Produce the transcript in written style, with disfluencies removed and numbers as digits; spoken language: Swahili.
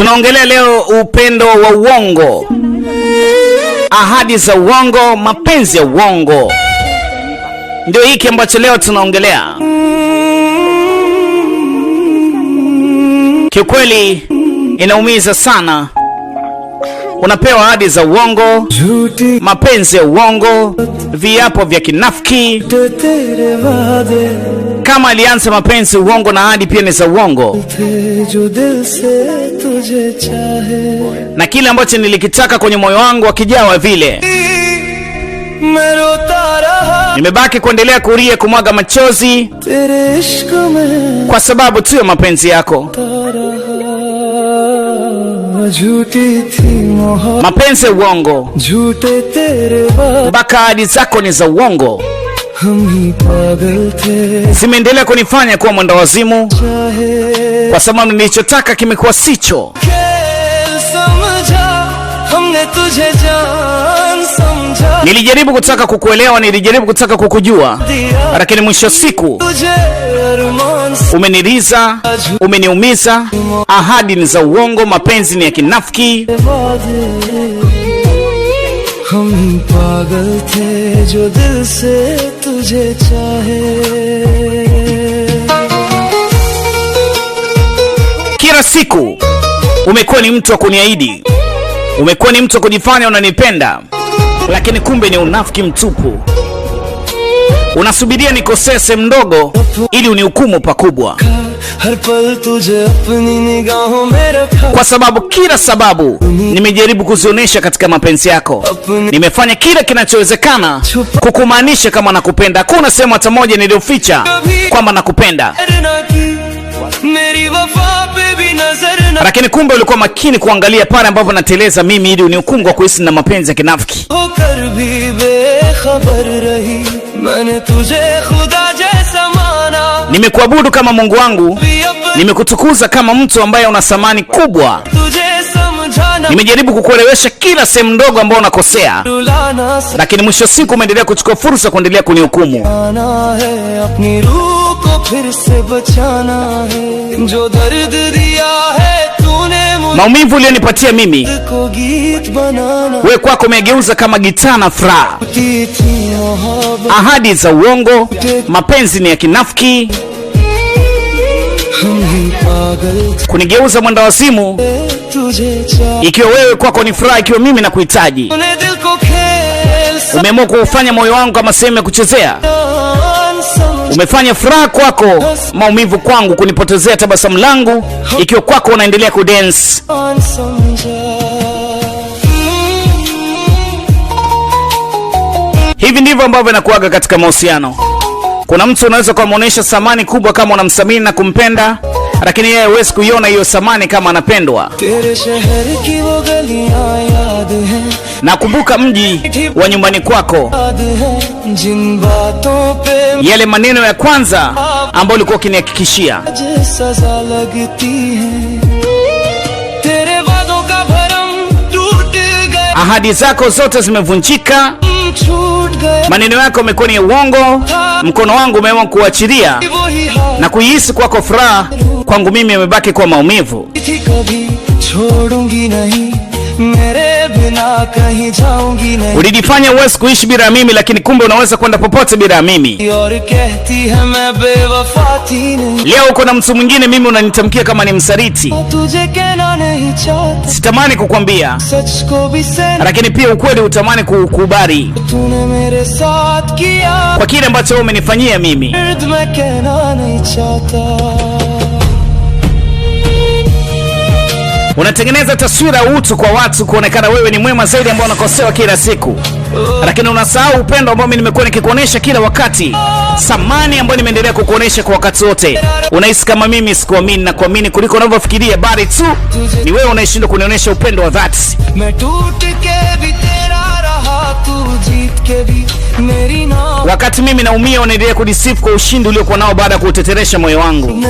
Tunaongelea leo upendo wa uongo, ahadi za uongo, mapenzi ya uongo. Ndio hiki ambacho leo tunaongelea. Kiukweli inaumiza sana. Unapewa ahadi za uongo, mapenzi ya uongo, viapo vya kinafiki. Kama alianza mapenzi uongo na ahadi pia ni za uongo. Na kile ambacho nilikitaka kwenye moyo wangu akijawa vile, nimebaki kuendelea kulia, kumwaga machozi kwa sababu tu ya mapenzi yako. Mapenzi ya uongo, mpaka ahadi zako ni za uongo, zimeendelea kunifanya kuwa mwendawazimu, kwa sababu nilichotaka kimekuwa sicho. Nilijaribu kutaka kukuelewa, nilijaribu kutaka kukujua, lakini mwisho siku umeniliza, umeniumiza. Ahadi ni za uongo, mapenzi ni ya kinafiki. Kila siku umekuwa ni mtu wa kuniahidi, umekuwa ni mtu wa kujifanya unanipenda, lakini kumbe ni unafiki mtupu. Unasubiria nikosee sehemu ndogo ili unihukumu pakubwa, kwa sababu kila sababu nimejaribu kuzionyesha katika mapenzi yako. Nimefanya kila kinachowezekana kukumaanisha kama nakupenda. Hakuna sehemu hata moja niliyoficha kwamba nakupenda, lakini kumbe ulikuwa makini kuangalia pale ambapo nateleza mimi ili unihukumu kwa kuhisi na mapenzi ya kinafiki. Nimekuabudu kama Mungu wangu, nimekutukuza kama mtu ambaye una thamani kubwa. Nimejaribu kukuelewesha kila sehemu ndogo ambayo unakosea, lakini mwisho siku umeendelea kuchukua fursa kuendelea kunihukumu. Maumivu uliyonipatia mimi, wewe kwako umegeuza kama gitaa na furaha. Ahadi za uongo, mapenzi ni ya kinafiki, kunigeuza mwendawazimu, ikiwa wewe kwako ni furaha, ikiwa mimi nakuhitaji. Umeamua kuufanya moyo wangu kama sehemu ya kuchezea. Umefanya furaha kwako maumivu kwangu, kunipotezea tabasamu langu, ikiwa kwako unaendelea kudance. Hivi ndivyo ambavyo inakuwaga katika mahusiano. Kuna mtu unaweza kumuonesha thamani kubwa kama unamthamini na kumpenda, lakini yeye hawezi kuiona hiyo thamani kama anapendwa. Nakumbuka mji wa nyumbani kwako, yale maneno ya kwanza ambayo ulikuwa ukinihakikishia. Ahadi zako zote zimevunjika, maneno yako yamekuwa ni uongo, mkono wangu umeamua kuachilia na kuihisi kwako furaha, kwangu mimi imebaki kuwa maumivu. Ulijifanya huwezi kuishi bila mimi, lakini kumbe unaweza kwenda popote bila mimi. Leo uko na mtu mwingine, mimi unanitamkia kama ni msaliti. Sitamani kukwambia, lakini pia ukweli utamani kukubali kwa kile ambacho wewe umenifanyia mimi. Unatengeneza taswira utu kwa watu kuonekana wewe ni mwema zaidi ambao unakosewa kila siku, lakini unasahau upendo ambao mimi nimekuwa nikikuonesha kila wakati, thamani ambayo nimeendelea kukuonesha kwa wakati wote. Unahisi kama mimi sikuamini na kuamini kuliko unavyofikiria, bali tu ni wewe unayeshindwa kunionyesha upendo wa dhati. Wakati mimi naumia, unaendelea kujisifu kwa ushindi uliokuwa nao baada ya kuuteteresha moyo wangu.